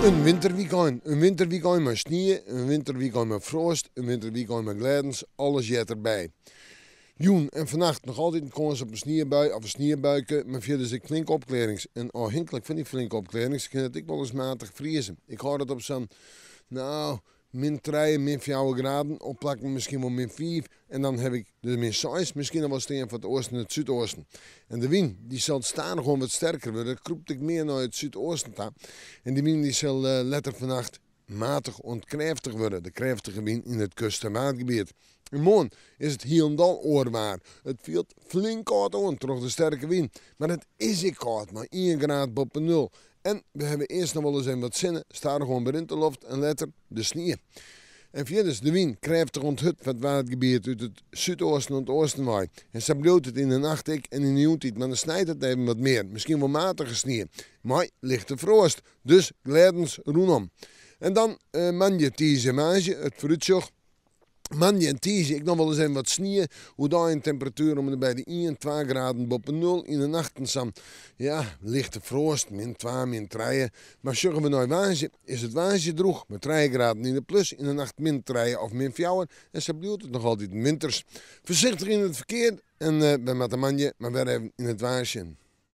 In winterwykein. In winterwykein mei snie, in winterwykein mei froast, in winterwykein mei glêdens, alles heart derby. Jûn en fannacht noch altyd in kâns op in sniebui of in sniebuike, mar fierders ek flinke opklearrings. En ôfhinklik fan dy flinke opklearrings kin it ek wolris matich frieze. Ik hâld it op sa'n, no, min trije, min fjouwer graden, op plakken miskien wol min fiif en dan haw ik de min seis miskien noch wol stean foar it oasten en it súdoasten. En de wyn dy sil stadichoan wat sterker wurde, krûpt ek mear nei it súdoasten ta en dy wyn dy sil letter fannacht matich oant krêftich wurde, de krêftige wyn yn it kust en waadgebiet. En moarn is it hielendal oar waar. It fielt flink kâld oan troch de sterke wyn, mar it is ek kâld mei ien graad boppe nul. En we hawwe earst noch wolris even wat sinne, stadichoan berint de loft en letter de snie. En fierders de wyn krêftich oant hurd foar it waadgebiet út it súdoasten oant oasten wei. En sa bliuwt it yn de nacht ek en yn de jûntiid, mar dan snijt it even wat mear, miskien wol matige snie, mei lichte froast. Dus glêdens rûnom. En dan moandei, tiisdei en woansdei it foarútsjoch. Moandei en tiisdei ek noch wolris even wat snie. Oerdei in temperatuer om en by de ien, twa graden boppe nul. Yn de nachten sa'n, ja, lichte froast, min twa, min trije. Mar sjogge we nei woansdei, is it woansdei drûch mei trije graden yn de plus, yn de nacht min trije of min fjouwer. En sa bliuwt it noch altyd winters. Foarsichtich yn it ferkear en wy moatte moandei mar wer even yn it waar sjen.